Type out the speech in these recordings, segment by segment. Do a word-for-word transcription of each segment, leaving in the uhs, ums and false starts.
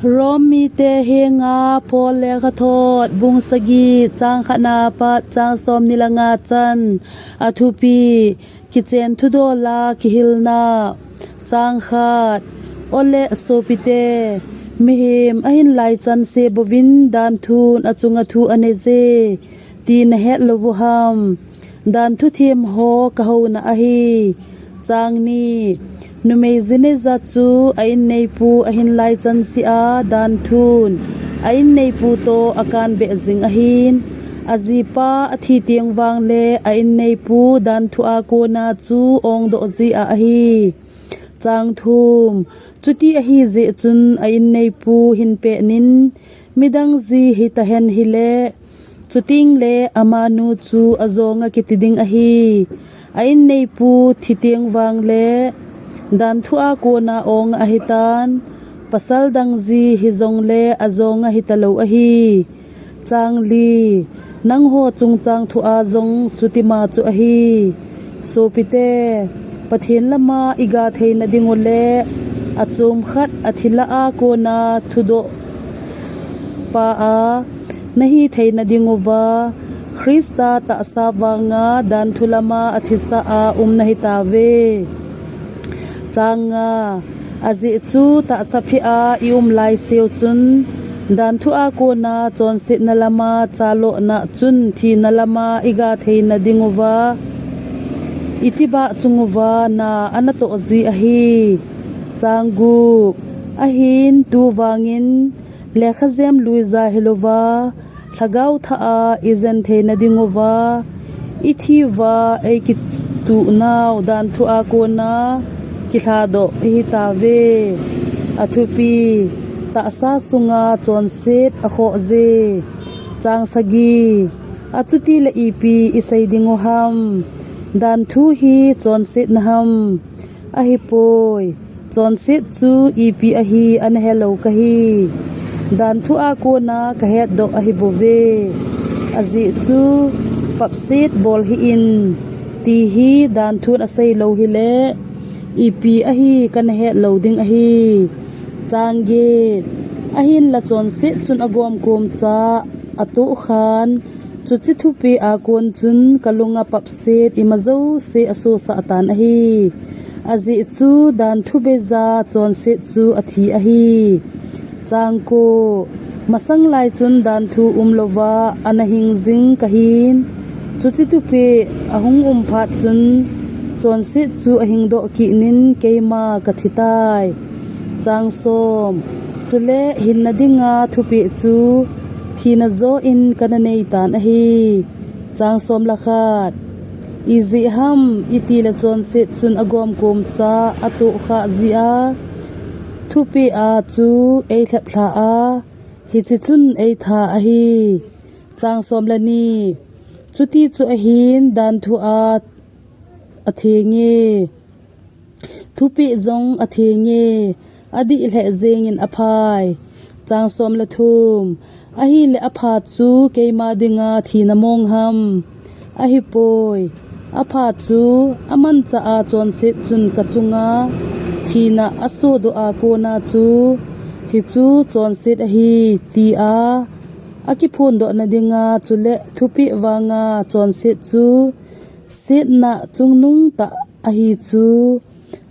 Rom mite henga Paul lekhathot bung sagi chang khatna pat chang somni le nga chan. Athupi: Kichen thudola kihilna. Chang khat: Ole sopite, mihem ahin laichan se bouvin danthun achunga thu anei je, ti nahet lou u ham? Danthu themho kahouna ahi. Chang ni: Numei jinei ja chu a inneipu ahin laichan sea danthun a inneipu toh akanbeh jing ahin, ajipa athi teng vangle a inneipu danthu a kona chu ongdoh jia ahi. Chang thum: Chuti ahi jeh chun a inneipu hin penin, midang ji hitahen hile, chutengle amanu chu ajonga kiti ding ahi. A inneipu thi teng vangle danthu a kona onga ahitan, pasal dang ji hijongle ajonga hitalou ahi. Chang li: Nangho chungchang thua jong chutima chu ahi. Sopite, Pathen lama iga theina ding u le achom khat athi lah a kona thudoh pa a nahi theina ding uva, Christa tahsa vanga danthu lama athisa a um nahitauve. Chang nga: Ajeh chu tahsa phe a i um laiseu chun, danthu a kona chonsetna lama chalona chun thina lama iga theina ding uva, itibah chung uva na anatoh ji ahi. Chang gup: Ahin tuvangin lekhajem luija hilouva, lhagao thah a ijen theina ding uva, ithi uva eikituhnau danthu a kona kilhadoh ihitauve. Athupi: Tahsa sunga chonset akhoh je. Chang sagi: Achutile ipi isei ding u ham? Danthu hi chonsetna ham? Ahipoi. Chonset chu ipi ahi anahelou kahi. Danthu a kona kahetdoh ahibouve. Ajeh chu, papset bol hih in, ti hi danthun aseilou hile, ipi ahi kanahet lou ding ahi. Chang get: Ahinla chonset chun agomkom cha atohkhan, chuche thupeh a kon chun kalunga papset ima jouse asosah tan ahi. Ajeh chu danthu beija chonset chu athi ahi. Chang ko: Masang lai chun danthu umlouva ana hing jing kahin, chuche thupeh ahung um phat chun chonset chu ahingdoh kit in keima kathitai. Chang som: Chule hinna dinga thupeh chu thina joh in kana neitan ahi. Chang som le khat: Ijeh ham itile chonset chun agomkom cha atohkhah jia, thupeh a chu eilhep lha a, hiche chun eitha ahi. Chang som le ni: Chuti chu ahin danthu a athenge, thupeh jong athenge, adih lheh jengin aphai. Chang som le thum: Ahile apha chu keima dinga thina mong ham? Ahipoi. Apha chu amanchah a chonset chun kachunga thina asodoh a kona chu, hichu chonset ahi, tia akiphondohna dinga, chule thupeh vanga chonset chu setna chungnung tah ahi chu,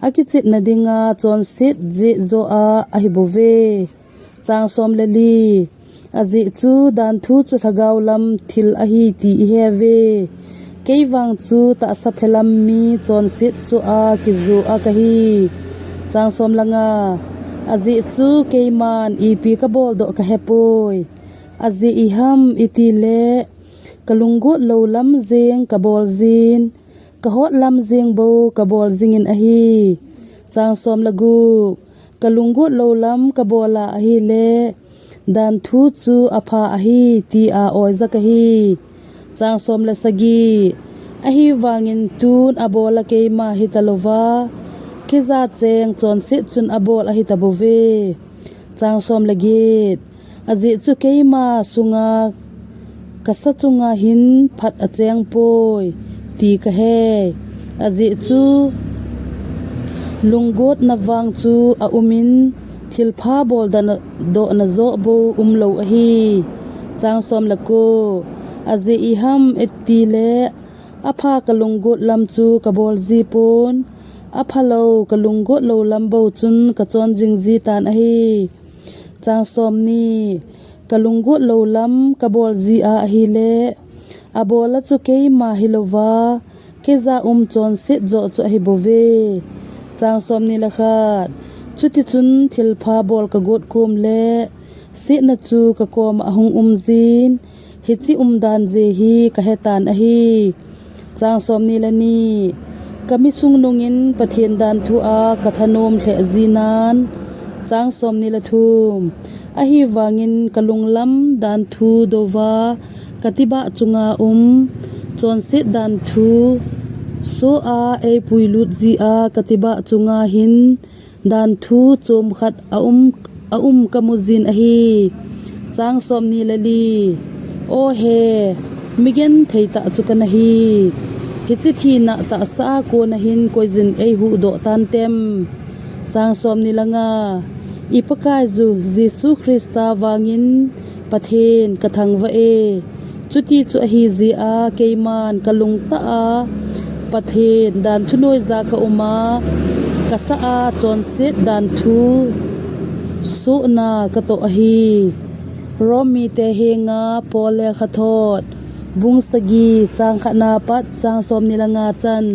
akichetna dinga chonset jeh joh a ahibouve. Chang som le li: Ajeh chu danthu chu lhagao lam thil ahi ti iheuve. Keivang chu tahsa phe lam mi chonset soh a kijoh a kahi. Chang som le nga: Ajeh chu keiman ipi kaboldoh kahepoi. Ajeh iham itile, kalunggot lou lam jeng kabol jin, kahot lam jeng bou kabol jingin ahi. Chang som le gup: Kalunggot lou lam kabola ahile, danthu chu apha ahi, tia oija kahi. Chang som le sagi: Ahivangin tun abola keima hitalouva, kija cheng chonset chun abol ahitabouve. Chang som le get: Ajeh chu keima sunga kasa chunga hin phat achengpoi, ti kahe. Ajeh chu lunggotna vang chu aumin, thilpha boldohna, dohna joh bou umlou ahi. Chang som le ko. Ajeh iham itile, apha kalunggot lam chu kabol jipon, aphalou kalunggot lou lam bou chun kachon jing jitan ahi. Chang som ni. Kalunggot lou lam kabol jia ahile, abol a chu keima hilouva, keija um chonset joh chu ahibouve. Chang som ni le khat. Chutichun thilpha bol kagot kom le, setna chu kakoma ahung um jin, hiche umdan jeh hi kahetan ahi. Chang som ni le ni. Kamisung nungin Pathen danthu a kathanom lheh jinan. Chang som ni le thum. Ahivangin kalunglam danthu douva katibah chunga um, chonset danthu soh a eipuilut jia katibah chunga hin, danthu chomkhat aum, aum kamu jin ahi. Chang som ni le li. O he, migenthei tah chu kana hi. Hiche thina tahsa a kona hin koijin eihuhdoh tantem? Chang som ni le nga. I Pakaiyu Jesu Christa vangin Pathen kathangvah e. Chuti chu ahi jeh a keiman kalungtah a Pathen danthu noija kauma, kasah a chonset danthu sohna katoh ahi. Rom mite henga Paul lekhathot, bung sagi, chang khatna pat chang som ni le nga chan.